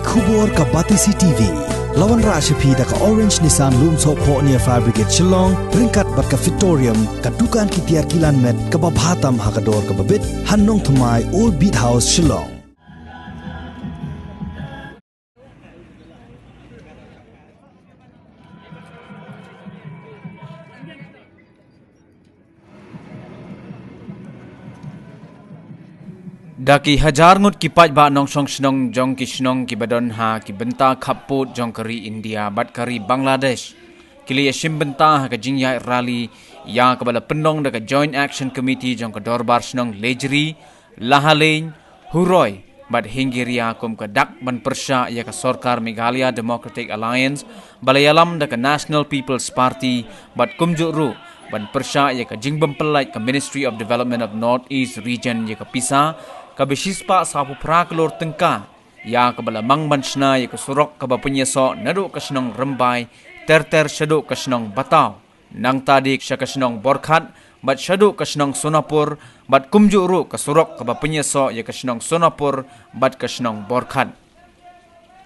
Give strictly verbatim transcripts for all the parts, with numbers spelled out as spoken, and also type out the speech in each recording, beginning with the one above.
Khubor ka Batesi T V. La wanrah sha phi da ka Orange Nissan Lumsohphoh near Fire Brigade Shillong, ryngkat bad ka Fitorium, ka dukan ki tiar kilan met kaba bha tam ha ka dor kaba bit, ha Nongthymmai, Old Beat House, Shillong. Da ki hajar ngut ki paidbah nongshong shnong jong ki shnong kiba don ha ki bynta khappud jong ka ri India bad ka ri Bangladesh ki la ïashim bynta ha ka jingïaid rally ïa kaba la pynlong da ka Joint Action Committee jong ka Dorbar Shnong Lejri, Lahalein, Huroi bad Hingiria kum ka dak ban pyrshah ïa ka sorkar Meghalaya Democratic Alliance ba la ïalam da ka National People's Party bad kumjuh ruh ban pyrshah ïa ka jingbym pyllait ka Ministry of Development of North East Region ïa ka pisa kaba shispah sawphew phra klur tyngka ïa kaba la mang ban shna ïa ka surok kaba pynïasoh naduh ka shnong Rymbai ter ter shaduh ka shnong Bataw. Nangta dik sha ka shnong Borkhat bad shaduh ka shnong Sonapur bad kumjuh ruh ka surok kaba pynïasoh ïa ka shnong Sonapur bad ka shnong Borkhat.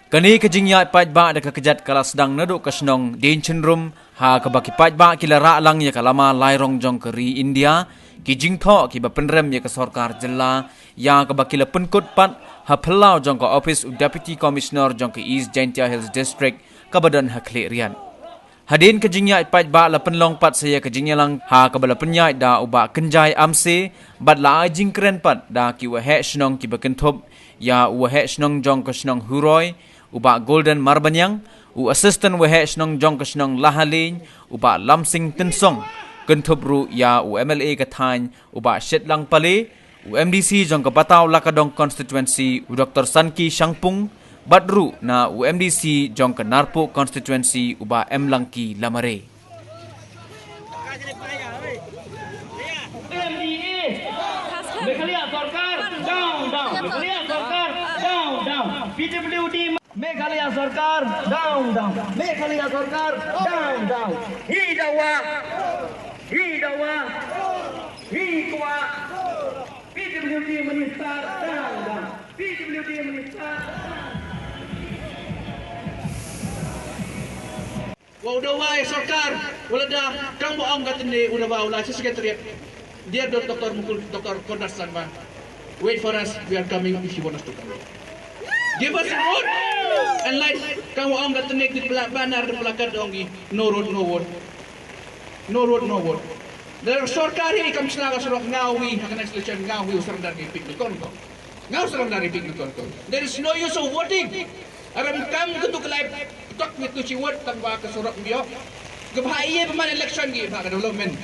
Kane ka jingïaid paidbah da ka kjat ka la sdang naduh ka shnong Dienchynrum ha kaba ki paidbah ki la rah lang ïa ka lama lairong jong ka ri India, ki jingthoh kiba pynrem ïa ka sorkar jylla ïa kaba ki la pynkut pat ha phyllaw jong ka ophis u Deputy Commissioner jong ka East Jaintia Hills District kaba don ha Khliehriat. Hadien ka jingïaid paidbah la pynlong pat sa ïa ka jingïalang ha kaba la pynïaid da u Bah Kynjai Amse bad la ai jingkren pat da ki waheh shnong kiba kynthup ïa u waheh shnong jong ka shnong Huroi, u Bah Golden Marbaniang, u assistant waheh shnong jong ka shnong Lahalein, u Bah Lamsing Tynsong, kynthup ruh ïa u M L A ka thaiñ, u Bah Shetlang Pale, u M D C jong ka Bataw Lakadong Constituency, u Doktor Sanki Shangpung, bad ruh na u M D C jong ka Narpuh Constituency, u Bah M Langki Lamare. M D A, Meghalaya Sorkar, down, down. Meghalaya Sorkar, down, down. P W D, Meghalaya Sorkar, down, down. Meghalaya Sorkar, down, down. Hi dawa, hi dawa, hi kwah. P W D Minister, down, down. P W D Minister, down. Wa u dawa ïa sorkar, wa lada kam wa ong katne u dawa u la sha secretariat. Dear Doctor Mukul, Doctor Conrad Sangma. Wait for us, we are coming if you want us to come. Give us a road and light. Kam wa ong katne ki pla-, banner, the placard ong ki, no road, no vote. No road, no vote. The sorkar hi kam shna ka surok, nga wi ha ka next election nga wi u surrender ki pik ni kon ko. Nga u surrender ki pik ni kon ko. There is no use of voting. Aram kam ka tu klai tok ni tu chi vote tang wa ka surok mbio. Ka bha iye ba man election ki bha ka development.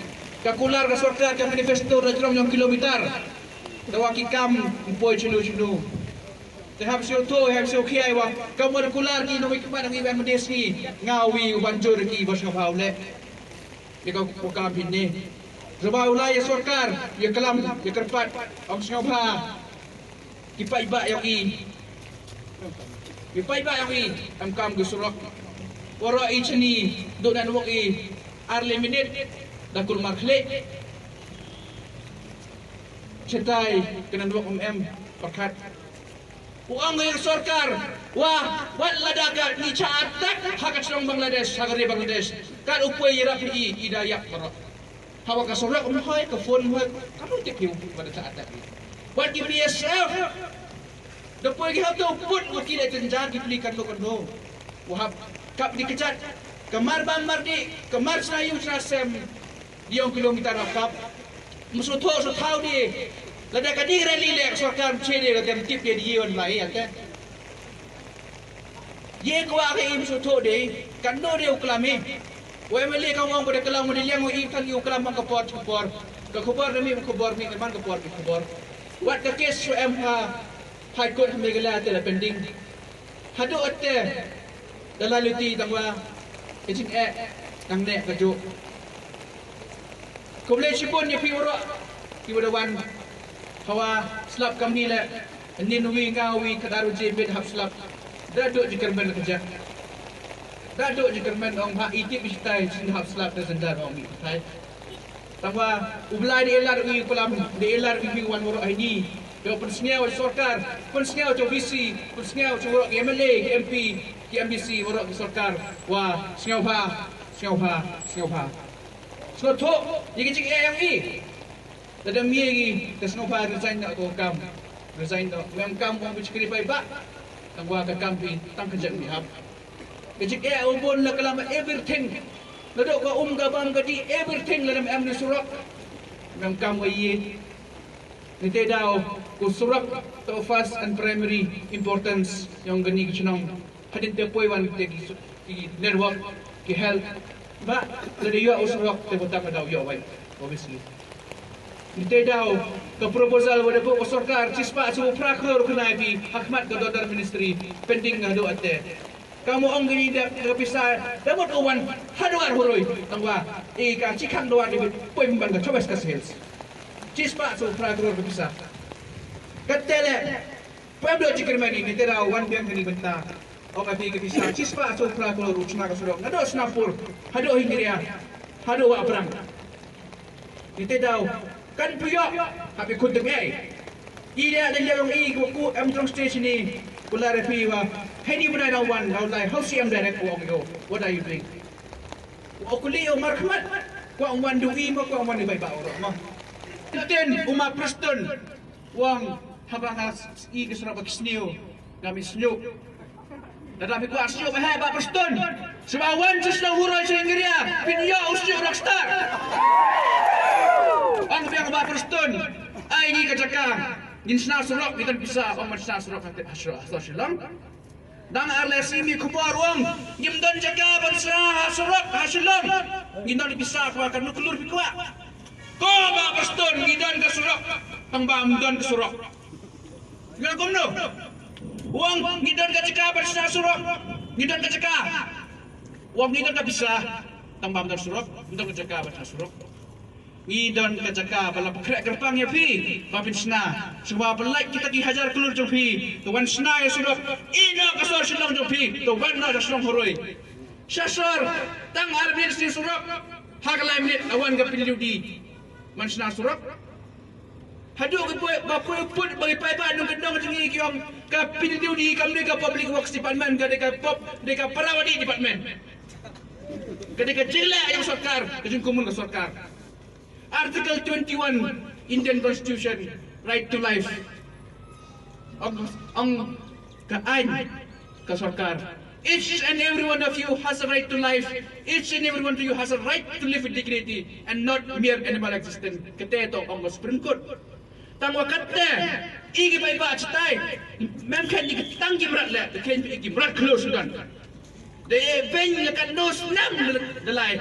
Ka kular ka sorkar ka manifesto da jrong yong kilometer. Da wa ki kam mpoi chinu chinu. Te hap sio to, hap sio kiai wa. Kam wa kular ki no wi ki man wi ban mendesi. Nga wi u ban jur ki ba sngap hau le. Ïa ka program phin ne. Sngewbha u la ïa sorkar ïa klam ïa kyrpad, ym sngewbha ki paidbah ïa ki. Ki paidbah ïa ki em kam ki surok. Waroh i chini duk nan wok i ar le minit da kulmar khlieh. Chetai ka nan wok em em pyrkhat. U ong ïa ka sorkar, wa, wat lada ka ngi cha attack ha ka shnong Bangladesh, ha ka ri Bangladesh. Kat u poi ïarap hi i, i da ïap baroh. Haba ka surok um hoi, ka phone um hoi, ka mut tip hi u wat da cha attack hi. Wat ki B S F. Da poi ki ha to put wa ki le jynjar ki pli kan lo kan do. Wa hap kap di kjat, ka mar bam mar di, ka mar sna yu sna sem. Di ong kilometer hap kap. Msu tho su thau di. Lada ka ding rally le sorkar mche di ka tem tip di di on lai ate. Ye kwa ka im su tho di. Kan no di u klam hi. Wa M L A ka ong ko de klam di liang u im kan u klam man ka por ka por. Ka khubor na mi khubor mi man ka por mi khubor. Wat ka case su em ha High Court ha Meghalaya te la pending. Haduh ate da la luti tang wa ka jingeh tang ne ka juk. Khublei shibun ïa phi waroh phi wa da wan hawa slap kam ni le nin wi nga wi kadar u je bit hap slap. Da duk jingkyrmen ka jak. Da duk jingkyrmen ong ha i tip i shitai shin hap slap da zendar ong i shitai. Tang wa u Blai da elar wi kulam da elar wi phi wan waroh hai ni. Ïa pynsngew sorkar, pynsngew jong V C, pynsngew jong waroh ki M L A, ki M P, ki M D C, waroh ki sorkar. Wa sngewbha, sngewbha, sngewbha. Sngewthuh ïa ki jingeh jong i. Lada mih ïa ki, te sngewbha resign noh, to kam. Resign noh. Mem kam ong phi shakri paidbah. Tang wa ka kam phi tang ka jait phi hap. Ka jingeh u bun la ka lam everything. Naduh ka um ka bam ka dih everything la dang em na surok. Ngam kam wa ye. Ngi te daw ko surok to first and primary importance yong kani ki chnong. Hadien te poi wan te ki su- ki network, ki health. Ba la dei yoh u surok te ko ta ka daw yoh wai. Obviously. Ngi te daw ka proposal wa da buh ka sorkar chispah sawphew phra klur khnai phi ha khmat ka daughter ministry pending haduh ate. Ka mo ong kini da ka pisa da mut u wan haduh ar huroi tang wa e ka chikhang dawa ni poi ban ka chobes ka sales. Chispah sawphew phra klur ka pisa. Ka tele poi do jikir mani ni te daw wan biang kini benta. Ong ka phi ka pisa chispah sawphew phra klur u chna ka surok naduh Snapur haduh Hingria haduh Waprang. Ngi te daw kan phi ïoh ha phi khun teng ei. I da da ïa long i ko ku em trong station ni ku la re phi wa hei ni bnai daw wan daw lai how C M direct ko ong yo. What are you doing? Ko ku li yo mar khmat ko ong wan du i mo ko ong wan i bai ba oro mo. Ten uma Preston wang haba nga s- i ke sra ba kisniu. Ngam i sniu. Lada phi kwah sniu ba heh ba Preston. Shuwa wan shu sniu huroi shu Ingria phin ïoh u sniu rockstar. Ong biang ba Preston. Ai ngi ka jaka ngin sna surok ngi kan pisa ong man sna surok ha te ha surok ha surok Shillong. Dang ar le si mi khubor ong ngim don jaka ban sna ha surok ha Shillong. Ngin don pisa kwah kan nuklur phi kwah. Ko ba Preston ngi don ka surok tang ba ngim don ka surok. Ngi kumno? Wang ngi don ka jaka ban sna surok. Ngi don ka jaka. Wang ngi don ka pisa tang ba ngim don surok. Ngi don ka jaka ban sna surok. Ngi don ka jaka ba la pyrkhat kyrpang ïa phi ba phin sna. Shuwa ba laik kita ki hajar klur jong phi to wan sna ïa surok. Ino ka sor Shillong jong phi to wan na ka Shillong huroi. Sha sor tang ar minit sni surok. Ha ka lai minit awan ka P W D man sna surok. Haduh ka poi ba poi put ba ki paidbah nong ka nong jong ngi ki ong ka P W D kam dei ka Public Works Department ka dei ka pop dei ka Parawadi Department. Ka dei ka jingleh jong sorkar ka jingkumun ka sorkar. Article twenty-one Indian Constitution, right to life. Ong ong ka aiñ ka sorkar. Each and every one of you has a right to life. Each and every one of you has a right to live with dignity and not mere animal existence. Kata to ong ka Supreme Court. Tang wa kata i ki bai ba chitai. Mem khen i ki tang ki mrat le, khen i ki mrat khlo Sudan. De beng le kan no snam de lai.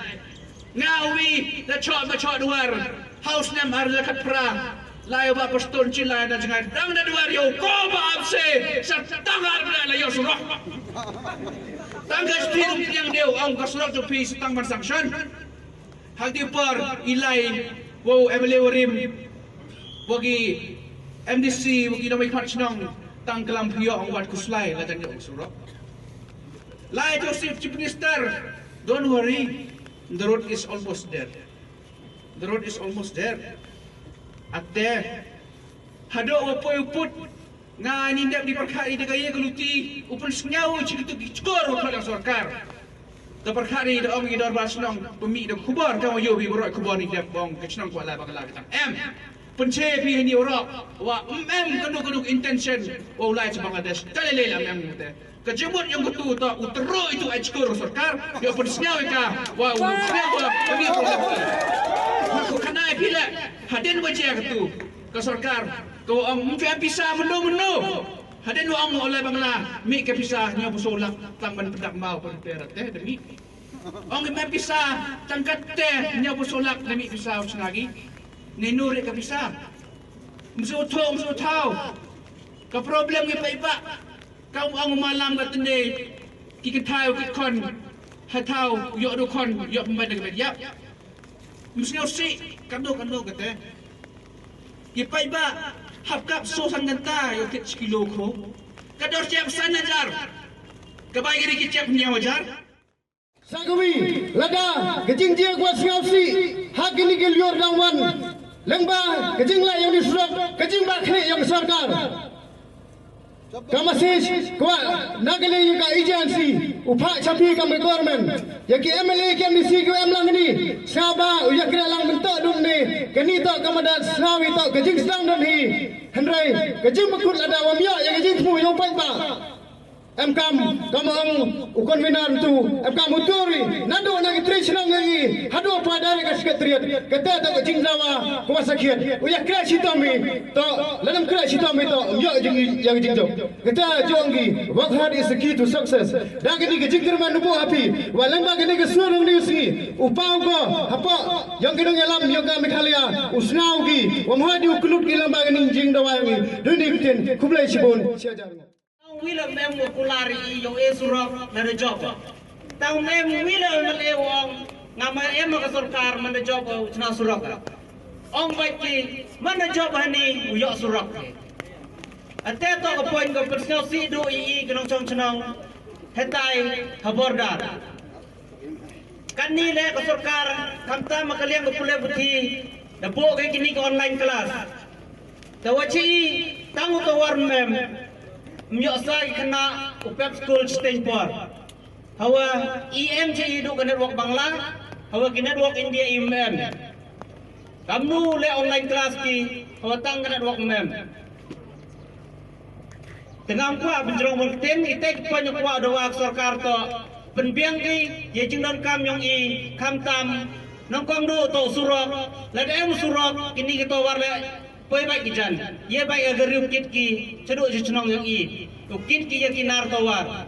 Nga wi da chok da chok duar. House nem ar le kat pra. Lai wa Preston chi lai na jngai dang da duar yo ko ba ap se sa tang ar bla la yo surok. Tang ka spi rum tiang deu ong ka surok jo phi sa tang ban sanction. Hak di por i lai wa u M L A wa rim wa ki M D C wa ki nongmihkhmat shnong tang klam phi ong wat kuslai la jang ong surok. Lai Joseph Chief Minister, don't worry, the road is almost there. The road is almost there. Ate hado wa poi u put nga ni dep di perkha i de ka ye ka luti u pun sngew chi kitu ki chkor wa khol sorkar. Da perkha ri da ong i dorbar shnong pemi da khubor ka wa yo bi borok khubor ni dep bong ka shnong kwala bangla ka tang em. Pun che pi ni oro wa em em kanu kanu intention wa ulai chi Bangladesh. Tale le la em te. Ka jimut yang kutu ta utero itu ai chkor sorkar. Yo pun sngew ka wa u sngew wa pemi ko. Ko kana pila hadin wa je kutu ka sorkar. Ko ong mpi pisa menu menu. Hadin wa ong oleh bangla mi ka pisa nya busolak tang ban pedak mau per per te demi. Ong me pisa tang kat te nya busolak demi pisa usnagi. Nenu re ka pisa. Msu tho msu thau. Ka problem ngi pai ba. Ka ong malam ka tende ki kthai ki kon. Hatau yo do kon yo pembai de ka yap. Msu si kando kando kate. Ki paidbah hap kap so san ganta yo kit kilo kro. Ka dor chep san hajar. Ka bai gari ki chep nyaw hajar. Sa kawi lada ka jingjia kwah sngewsih ha kini ki lyor dang wan. Lyngba ka jingleh ïa une u surok, ka jingbakla ïa ka sorkar. Ka message kwah na ka liang ka agency, u phah sha phi ka government. Ïa ki M L A ki M D C ki em lang ni, sngewbha u ïakren lang mynta dum ni. Kane to ka madan sngew ito ka jingsdang dum hi. Hynrei ka jingpynkut lada wam ïoh ïa ka jingthmu ïa u paidbah. Em kam, kam ong u convener tu, em kam u turi, naduh na ki tri shnong ngi, haduh poi direct ka secretariat, kata to ka jingdawa, ka wasa khiat, u ïa kra shitom hi, to, lada em kra shitom hi to, ym ïoh jing, ïa jingjop. Kata jong ngi, work hard is the key to success. Da kini ki jingkyrmen nubu happy, wa lem ba kini ki sur ngi u sngi, u pau ko, hapoh, ïong ki nongïalam, ïong ka Meghalaya, u sngew ki, wa mha di u klut ki lem ba kini jingdawa ngi, duni kitin, khublei shibun, shajrong. Tang wi la mem wa kular i ïong e surok na da jop. Tang mem wi la mem e wong nga ma em ka sorkar man da jop u chna surok. Ong bait ki man da jop hani u ïoh surok. Ate to ka point ka pynsngew si du i i ka nongchong chnong hetai ha border. Kani le ka sorkar khamtam ka liang ka pule puthi da buh ka kini ka online class. Te wa chi tang u tawar mem ym ïoh sa ki khynnah u pep school chiteng por. Hawa i em chi i du ka network Bangla, hawa ki network India i mem. Kamnu le online class ki, hawa tang ka network mem. Te ngam kwah pynjrong bor ktien, ite ki point kwah da wa sorkar to pynbiang ki ïa jingdonkam ïong i khamtam. Nongkong du to surok, lada em surok kini ki to war le poi bai ki jan, ïa bai ka riu kit ki chaduh cha chnong ïong i, u kit ki ïa ki nar to war.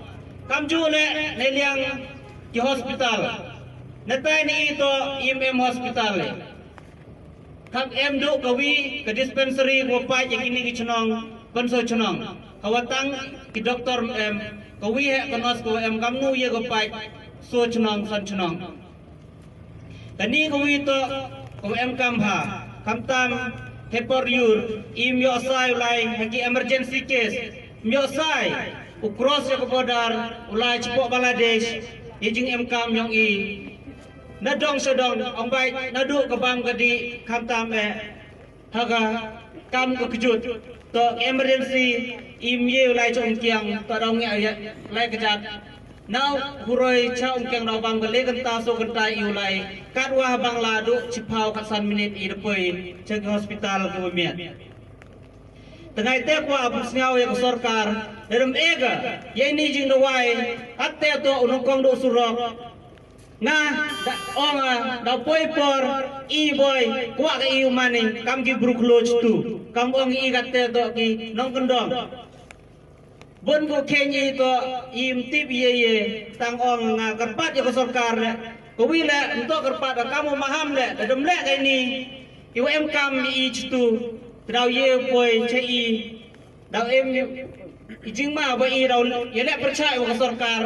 Kamju le ne liang ki hospital, natai ne i to i em hospital le. Kam em du ka wi ka dispensary ko pait ïa kini ki chnong, pynso chnong. Ka wa tang ki doktor em, ka wi he ka nurse ko em kamnu ïa ka pait so chnong san chnong. Kani ka wi to ko em kam ha, kam tam he por yur, im ïoh sai u lai ha ki emergency case, im ïoh sai u cross ïa ka border u lai chapoh Bangladesh, ïa jing em kam ïong i. Na dong sha dong, ong bai, na du ka bam ka di, khamtam eh, ha ka kam ka kjut, to emergency, im ye u lai cha um kiang, to dong ngi lai ka jak. Nau huroi cha um kiang dau bam ka le kanta so kanta i u lai, kat wa Bangla du chipau kat san minit i da poi cha ki hospital ki wa miat. Tngai te kwa buk sngaw ïa ka sorkar, da dam ega, ïa ini jing da wai, at te to u nongkong du surok, Nga da ong a da poi por i boi kwah ka i u mani kam ki bruk loch tu kam ong i gat te to ki nong kendong. Bon ko khen i to i mtip ye ye tang ong nga kyrpad ïa ka sorkar le ko wi le mto kyrpad da kam u maham le da dem le ka ini i wa em kam i chitu. Tdaw ye poi che i daw em i jingma ba i daw ye le percaya wa ka sorkar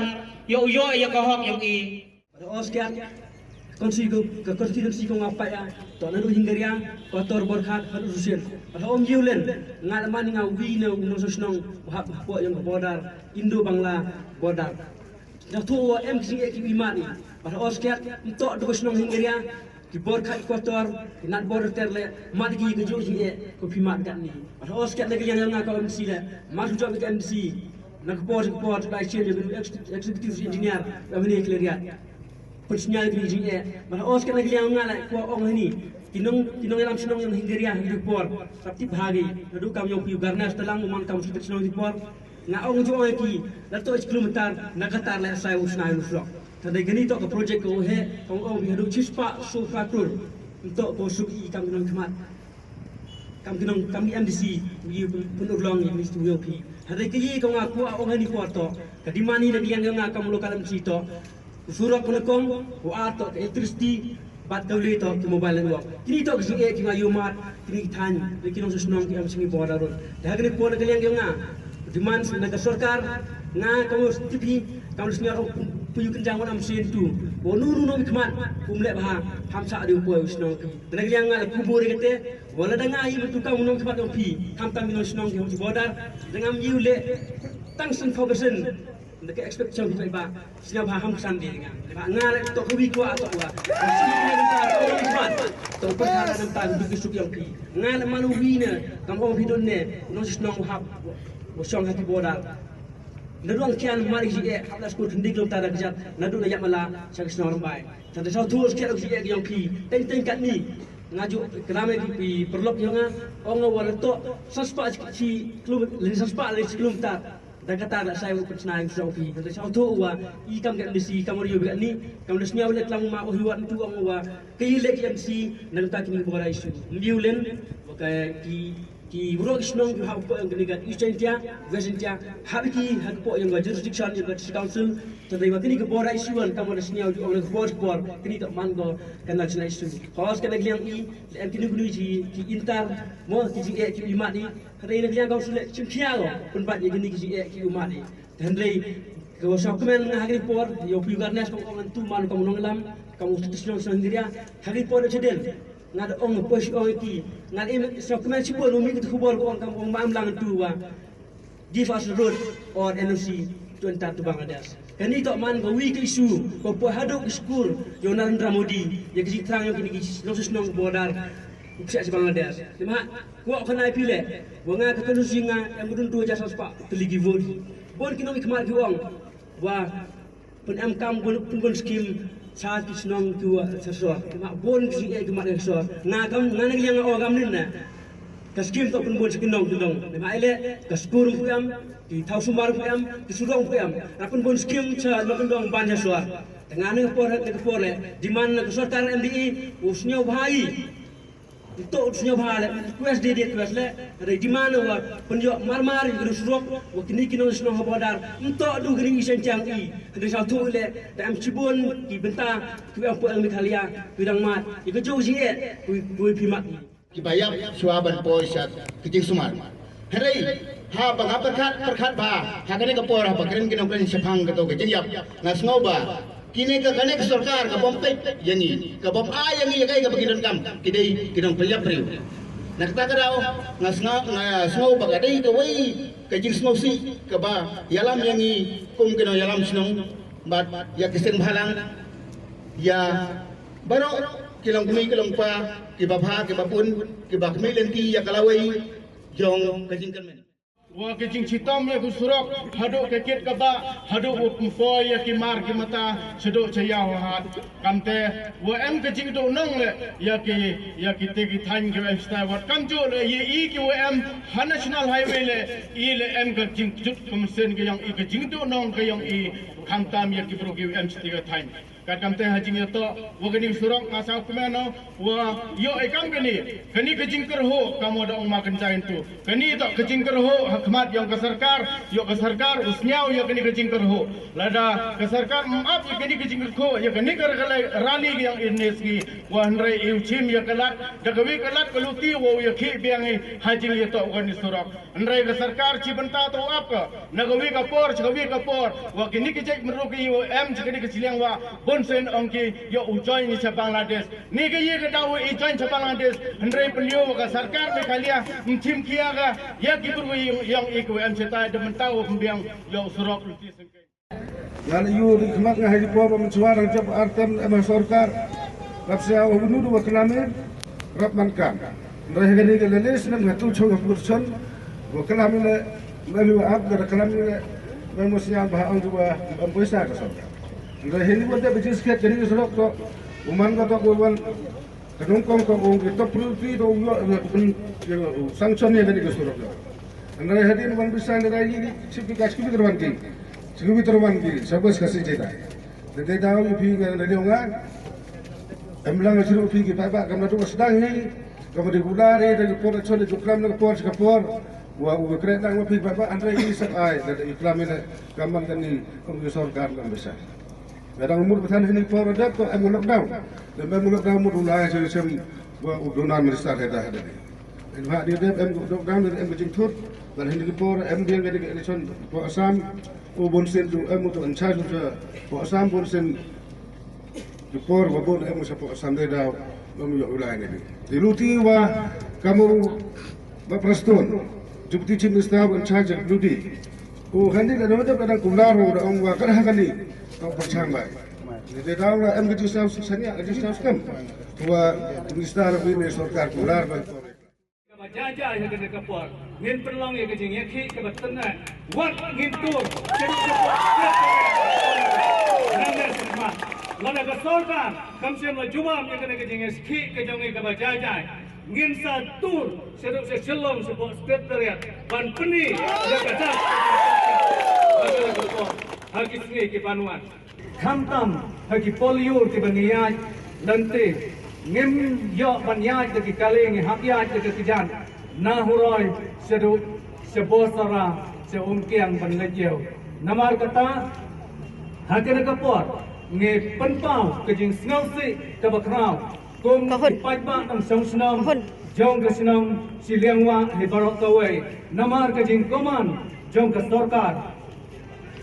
yo yo ya ka hok yong i. Pada os kiat konstituensi ko nga paya to na du Hingaria ko tor Borkhat hadu Rusian. Pada om Yulen nga man nga wi ne u nong sosnong hap po yang border Indo Bangla border. Dah tu em kisi ek ki iman ni. Pada os kiat to du snong Hingaria ki Borkhat ko tor ki nat border ter le mat ki ka ju jing e ko pi mat kat ni. Pada os kiat na ka yang nga ko M C le mat ju ka M C. Na ka por ka por ka chen ya executive engineer ya mene clear ya. Pun sinyal ki jing e. Mana os ka na ka liang nga la ko ong hani. Kinong kinong lam sinong yang Hingaria di por. Tapi bahagi. Nadu kam yang piu garnas telang man kam sudah sinong di por. Nga ong ju ong ki. Dato kilometer na katar la sai usnai usrok. Tadai gani to ka project ko he. Ong ong bi hadu chispa so fatur. Untuk ko suki kam kinong khmat. Kam ki nong kam ki M D C wi pun urlong wi stu wi pi. Hada ki yi ko nga ku a ong ni ko to. Ka demand ni da ki yang nga kam local M C to. Surok ko kong ko a to ka electricity bat ka wi to ki mobile network. Kini to ki sing e ki nga yumat kini ki than ni ki nong snong ki am singi border road. Da kini ko na ki yang nga demand na ka sorkar nga kam tipi kam sngar pu yu kenjang wan am sin tu. Ko nu nu nong khmat kum le bha ham sa di ko snong ki. Da ki yang nga ku bore kete. Wala da nga i betu kam nong khmat ong pi, kam tam nong snong ki hong border, da ngam yu le tang san four percent. Nda ka expect jong phi ba sñiaw bha ham ksan de nga. Ba nga le to ka wi kwah to wa. Sñiaw ne nta ko wi kwan. To pa ka nta ko bi suk yong phi. Nga le man wi ne kam ong phi don ne no sñiaw hap. Wa song ha ki border. Na ruang kian mari ji e hap la skul khyndai kilometer da kjat. Na du na yap mala sa ki sñiaw Rymbai. Sa da sa tu skiat ji e yong phi. Teng teng kat ni. Nga ju kram ki paralok yong nga. Ong nga wa le to. Sa spah ki kilometer. Sa spah kilometer. Da kata la sai u pynchna ïa u shnong phi. Hynrei sha u thoh u wa i kam ka M D C kam ïoh bad ni kam da sñiaw le tlang ma u hiwat tu ong u wa ka i le ki M D C na kata kini bora issue. Mbiu len wa ka ki ki bro ki shnong ki ha u po ong kini ka East Jaintia, West Jaintia, ha ki ha ka po ong ka jurisdiction ong ka district council. Tadei wa kini ka bora issue wan kam da sñiaw ju ong le ka por ka por kini ka man ko ka national issue. Khos ka na gliang i le em kini kuni ji ki intar mo ki ji e ki i mat i Hynrei na ka liang ka u shu leh chim khia ko pynbat ïa kine ki jingeh ki u mad i. Te hynrei ka u sngewkmen nga ha kine por ïa u Pi Garnes ka u ong ngan tu man ka u nongïalam ka u tu shnong shnong India ha kine por da chadien. Nga da ong poi shu ong ïa ki nga da im sngewkmen shibun u mih ka tu khubor ka ong ka u ong ma am lang tu wa give us the road or N O C to enter to Bangladesh. Kane toh man ka wi ka issue ka poi haduh ka skur ïa u Narendra Modi ïa ka jingthrang ïa kine ki shnong shnong border u psiah sha Bangladesh. Te ma Kwah u khynnai phi leh wa nga ka constituency nga em ka dun tu hajar saw spah tylli ki vote. Bun ki nong i khmat ki ong wa pyn em kam bun pyn bun skim sa ki shnong ki wa sa sor. Ki ma bun ki ïa ki ma sor. Nga kam nga nang yang o gam nin na. Ka skim to pyn bun skim nong ki nong. Ki ma ile ka skur pu em ki thau sumar pu em ki surong pu em. Ra pyn bun skim sa nong ki nong ban ya sor. Nga nang por nang por le demand na ka sorkar M D E u sñiaw bha i. Nto u sñiaw bha le request de de request le re demand wa pynïoh mar mar ïa ka surok wa kini ki nong shnong ha border. Nto du kini i seng chang i kini sa thu le da em chibun ki bynta ki em pu ang Meghalaya ki dang mat ïa ka jong ji e ku ku phi mat. Ki ba ïap shuwa ban poi sha ka jingsumar. Hynrei ha ba nga pyrkhat pyrkhat ba ha kane ka por ha ba kren ki nongkren shaphang kato ka jingïap nga sngew ba kine ka kane ka sorkar ka bym peit ïa ngi ka bym ai ïa ngi ïa kaei kaba ki donkam ki dei ki nongpynïap briew. Na kata ka daw nga sngew nga sngew ba ka dei kawei ka jingsngewsih kaba ïalam ïa ngi kum ki nongïalam shnong bad ïa ki seng bhalang ïa baroh ki long kmie ki long kpa kiba bha kiba bun kiba khmih lynti ïa ka lawei jong ka jingkyrmen. Wa ka jingshitom ïa ka surok haduh ka kit ka bah haduh u pynpoi ïa ki mar ki mata shaduh sha ïaw ha hat. Kamte wa em ka jingduh nong le ïa ki ïa ki te ki thaiñ ki em stai wat kamjuh le ïa i ki wa em ha National Highway le i le em ka jingkjut ka mynsiem ka yong i ka jingduh nong ka yong i khamtam ïa ki briew ki wa em stai ka thaiñ. Katkam te ha jingïatoh wa kane ka surok nga sngewkmen o wa ïoh i kam kane kane ka jingkyrhuh ka mo da ong ma kynjai ntu kane toh ka jingkyrhuh ha khmat ïong ka sorkar ïoh ka sorkar u sñiaw ïa kane ka jingkyrhuh lada ka sorkar ym ap ïa kane ka jingkyrhuh ïa kane ka rally ïong i ne sngi wa hynrei i u chim ïa ka lad da ka wi ka lad ka luti wa u ïa khih biang i ha jingïatoh wa kane surok. Hynrei ka sorkar chi bynta to ap ka na ka wi ka por chi ka wi ka por wa kini ki jait mruk i wa em chi kini ki chiliang wa bun sen ong ki ïa u join ni cha Bangladesh. Ni ka yi ka daw i join cha Bangladesh hynrei pynlio wa ka sorkar Meghalaya mthim kia ka ïa ki bru i yong i ka wa em chi tai da mynta wa pynbiang ïa u surok luti sengkei. Nga la ïoh ri khmat nga ha ri por ba mynshuwa dang jop artem em ha sorkar. Rap sia wa bunu du wa klam in rap man kan. Nda ha gani ga lele snem nga tu chong ha pur chon wa klam in le me mi wa ap ga klam in le me mo sia ba ang du wa am poisa ka sorkar. Nda hini wa de bajis khet gani ga sorok to uman ga to ko wan Ka nongkong ka ong ki top priority to ong ïoh ïa ka pyn ïa ka sanction ïa kane ka surok. Hynrei hadien wan bisa hynrei ïa ki chief ki ka chief ki terwan ki chief ki terwan ki sabas ka sijai da. Da dei daw ïa phi nga da dei ong nga. Em lang chief phi ki paidbah kam na tu sdang hi. Kam da regular hi da ki por chon da jukram na ka por chi ka por. Wa u kre dang wa phi paidbah hynrei i sab ai da i klam ïa ka man kan ni ong ki sorkar kam bisa. Nga dang mut ba than hynne por dep to em lockdown. Dep em lockdown mut u lai shem shem ba u duna minister heda heda ni. Em ha ni dep em lockdown dep em jingthut. Ban hynne por em biang ga election po Assam u bon sen tu em tu in charge tu po Assam bon sen tu por ba bon em sa po Assam de dau ba mu yo u lai ni. Di luti wa kamu ba Prestone. Deputy Chief Minister in charge of duty. U khyndiat da dang, da dang kumlar u da ong wa ka da ha kani. Ka pyrshang bai. Ni te da ong em ka jingsngew suk sania ka jingsngew skem. Wa minister of ini sorkar kumlar bai. Kaba jai jai ha kane ka por ngin pynlong ïa ka jingïakhih kaba tyngeh. Wat ngin tur. Nang ne sma. Lada ka sorkar kam shym la jubab ïa kane ka jingïakhih ka jong ngi kaba jai jai, ngin sa tur shaduh sha Shillong shapoh Secretariat ban pyni ïa ka dak ha ki sngi ki ban wan. Khamtam ha ki por lyiur kiba ngi ïaid lynti, ngim ïoh ban ïaid da ki kali, ngi hap ïaid da ka kjat na Huroi shaduh sha Bosara sha Umkiang ban leit ïew. Namar kata ha kane ka por ngi pynpaw ka jingsngewsih kaba khraw kum ki paidbah nongshong shnong jong ka shnong Shiliangwah hi baroh kawei namar ka jingkmen jong ka sorkar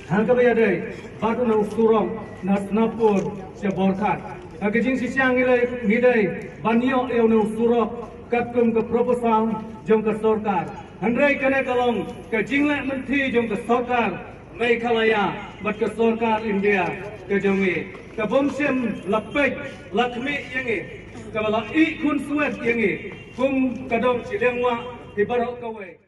ha kaba ïadei bad une u surok na Snapur sha Borkhat. Ha ka jingshisha ngi lei ngi dei ban ïoh ïa une u surok katkum ka proposal jong ka sorkar. Hynrei kane ka long ka jingleh mynthi jong ka sorkar Meghalaya bad ka sorkar India ka jong ngi, ka bym shym la peit la khmih ïa ngi, kaba la ïeh khun swet ïa ngi kum ka dong Shiliangwah hi baroh kawei.